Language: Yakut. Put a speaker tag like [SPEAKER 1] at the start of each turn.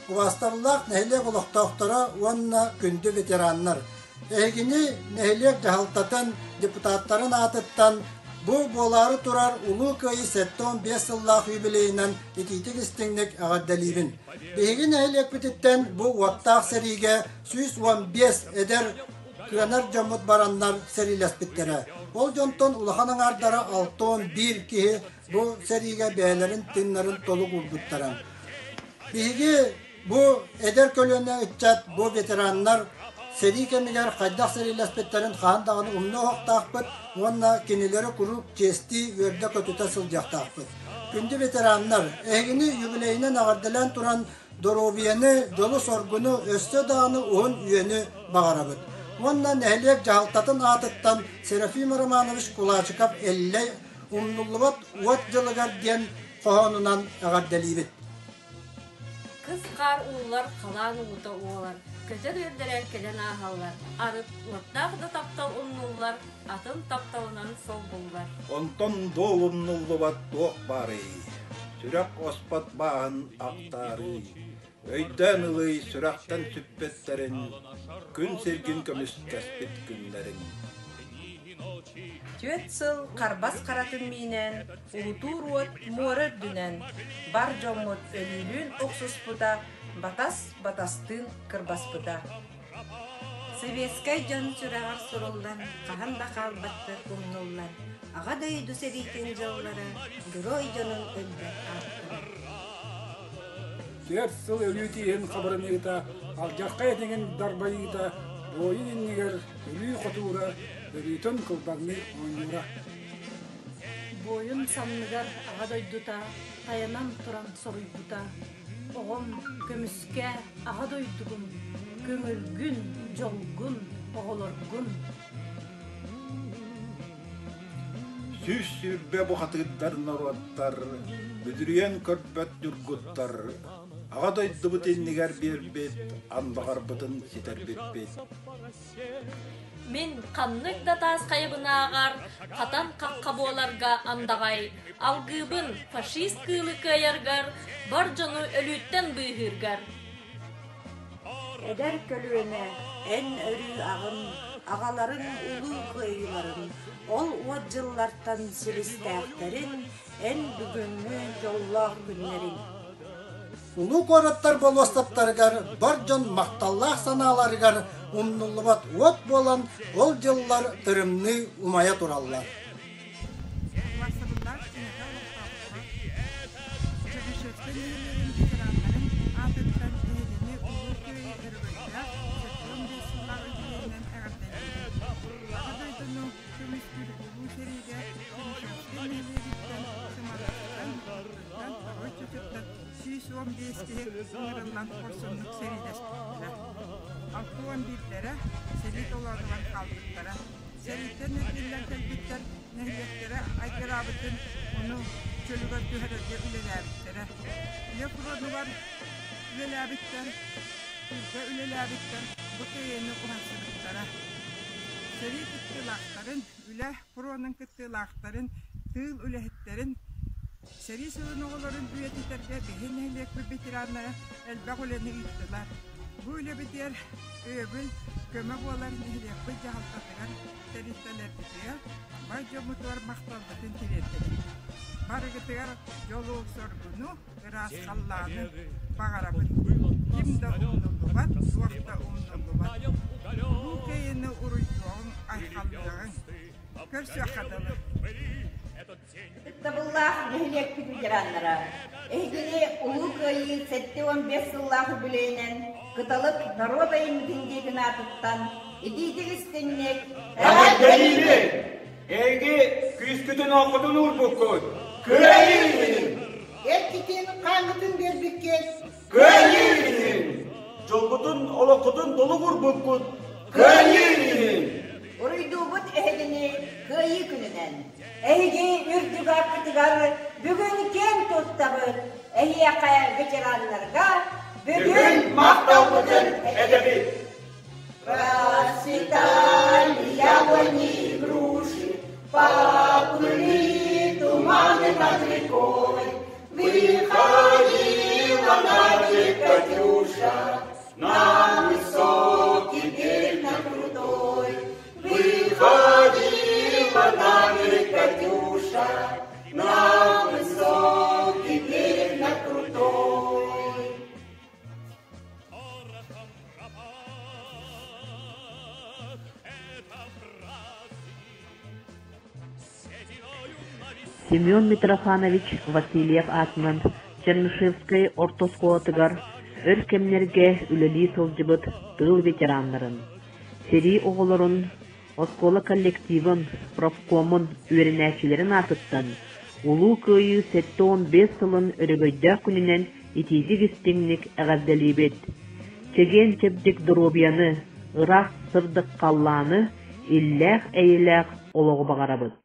[SPEAKER 1] Убаастабыллаах нэһилиэк олохтоохторо уонна күндү ветераннар! Эһигини нэһилиэк дьаһалтатын депутаттарын аатыттан бу буолаары турар Улуу Кыайыы 75 сыллаах юбилейынан итиитик-истиҥник эҕэрдэлиибин. Биһиги нэһилиэкпититтэн бу уоттаах сэриигэ 115 эдэр кыанар дьоммут бараннар сэриилэспиттэрэ. Ол дьонтон улахан аҥаардара 61 киһи бу сэриигэ бэйэлэрин тыыннарын толук уурбуттара. Биһиги бу эдэр көлүөнэ ыччат, бу ветераннар сэрии кэмигэр хайдах сэриилэспиттэрин хаһан даҕаны умнуо суохтаахпыт уонна кинилэри куруук чиэстии, үөрдэ-көтүтэ сылдьыахтаахпыт. Күндү ветераннар, эһигини юбилейынан эҕэрдэлээн туран доруобуйаны, дьолу-соргуну, өссө даҕаны уһун үйэни баҕарабыт. Уонна нэһилиэк дьаһалтатын аатыттан Серафим Романович Кулачиков Эллэй умнуллубат уот дьылыгар диэн хоһоонунан эҕэрдэлиибит.
[SPEAKER 2] Кыс хаар ууллар, халаан уута уолар, көтөр үөрдэрэ кэлэн ааһаллар, арыт уоттаах да таптал умнуллар, атын тапталынан солбуллар.
[SPEAKER 3] Онтон дуол умнуллубат туох баарый? Сүрэх оспот бааһын ахтаарый? Өйдөөн ылый сүрэхтэн сүппүттэрин, күн сиргин көмүскэспит күннэрин.
[SPEAKER 4] Түөрт сыл харбас харатын миинэн, уһутуур уот муора үрдүнэн, бар дьоммут өлүүлүүн охсуспута, батас батастыын кырбаспыта.
[SPEAKER 5] Советскай дьон сүрэҕэр суруллан, хаһан да хаалбаттар умнуллан, Аҕа дойду сэриитин дьыллара, герой дьонун өлбөт ааттара.
[SPEAKER 6] Түөрт сыл өлүү тииһин хабырыныыта, алдьархай этиҥин дарбайыыта, буойун иннигэр өлүү хотуура, өлүүтүн кылбаҥныы оонньуура.
[SPEAKER 7] Буойун санныгар Аҕа дойдута тайанан туран соруйбута: Оҕом, көмүскээ Аҕа дойдугун, көҥүлгүн, дьолгун, оҕолоргун.
[SPEAKER 3] 120 бухатыырдар норуоттар, бүдүрүйэн көрбөт ньургуттар, Аҕа дойдубут иннигэр биэрбит андаҕарбытын ситэрбиппит.
[SPEAKER 2] Мин ханнык да таас хайабынааҕар хатан хахха буоларга андаҕай, алгыыбын фашист кыылы кыайаргар, бар дьону өлүүттэн быыһыыргар.
[SPEAKER 8] Эдэр көлүөнэ эн өрүү аҕын, аҕаларын улуу кыайыыларын, ол уот дьыллартан силистээхтэрин, эн бүгүҥҥү дьоллоох күннэриҥ.
[SPEAKER 1] Улуу куораттар болуоссаттарыгар бар дьон махталлаах санааларыгар умнуллубат уот буолан, ол дьыллар тырымныы умайа тураллар.
[SPEAKER 9] Убаастабыллаах Сиҥэһэ олохтоохторо, Чернышевскай нэһилиэгин ветераннарын аатыттан эһигини Улуу Кыайыы өрөгөйдөөх 75 сыллаах үбүлүөйүнэн эҕэрдэлиибит! Аҕа дойдуну көмүскүүр Улуу сэриигэ Чернышевскай нэһилиэгиттэн Сымараттан, Уттуттан, Тоҕой Чочуттан 115 киһи ыҥырыллан хорсуннук сэриилэспиттэрэ. 61-дэрэ сэрии толоонугар хаалбыттара. Сэрииттэн эргиллэн кэлбиттэр нэһилиэктэрэ айгыраабытын, ону чөлүгэр түһэрэргэ үлэлээбиттэрэ. Үлэ фронугар үлэлээбиттэр, тыылга үлэлээбиттэр бу кыайыыны уһансыбыттара. Сэрии кыттыылаахтарын, үлэ фронун кыттыылаахтарын, тыыл үлэһиттэрин, сэрии сылын оҕолорун үйэтитэргэ биһи нэһилиэкпит ветераннара элбэх үлэни ыыттылар. Бу үлэбитигэр өйөбүл, көмө буолар нэһилиэкпит дьаһалтатыгар, тэрилтэлэрбитигэр, бар дьоммутугар махталбытын тириэрдэбит. Барыгытыгар дьолу-соргуну, ыраас халлааны баҕарабыт. Ким да умнуллубат, туох да умнуллубат. Улуу Кыайыыны уруйдуоҕуҥ, айхаллыаҕыҥ. Көрсүөххэ дылы.
[SPEAKER 10] Ытыктабыллаах нэһилиэкпит ветераннара, эһигини Улуу Кыайыы 75 сыллаах үбүлүөйүнэн Кыталык норуот айымньытын дьиэтин аатыттан итиитик истиҥник
[SPEAKER 11] Эҕэрдэлиибит! Эһиги күүскүтүн-оххутун уурбуккут! Кыайыы иһин!
[SPEAKER 12] Эркитин хааҥҥытын биэрбиккит!
[SPEAKER 11] Кыайыы иһин! Дьолгутун, олоххутун толук уурбуккут! Кыайыы иһин!
[SPEAKER 10] Уруйдуубут эһигини Кыайыы күнүнэн! Эһиги үрдүк ааккытыгар бүгүн киэн туттабыт, эһиэхэ ветераннарга
[SPEAKER 11] бүгүн махталбытын этэбит!
[SPEAKER 10] Расцветали яблони и груши, поплыли туманы над рекой, выходила на Катюша.
[SPEAKER 13] Семен Митрофанович Васильев аатынан Чернышевскай орто оскуолатыгар өр кэмнэргэ үлэлии сылдьыбыт тыыл ветераннарын, сэрии оҕолорун, оскуола коллективын, профкомун үөрэнээччилэрин аатыттан Улуу Кыайыы 75 сылын өрөгөйдөөх күнүнэн итиитик-истиҥник эҕэрдэлиибит! Чэгиэн-чэбдик доруобуйаны, ыраас сырдык халлааны, иллээх-эйэлээх олоҕу баҕарабыт!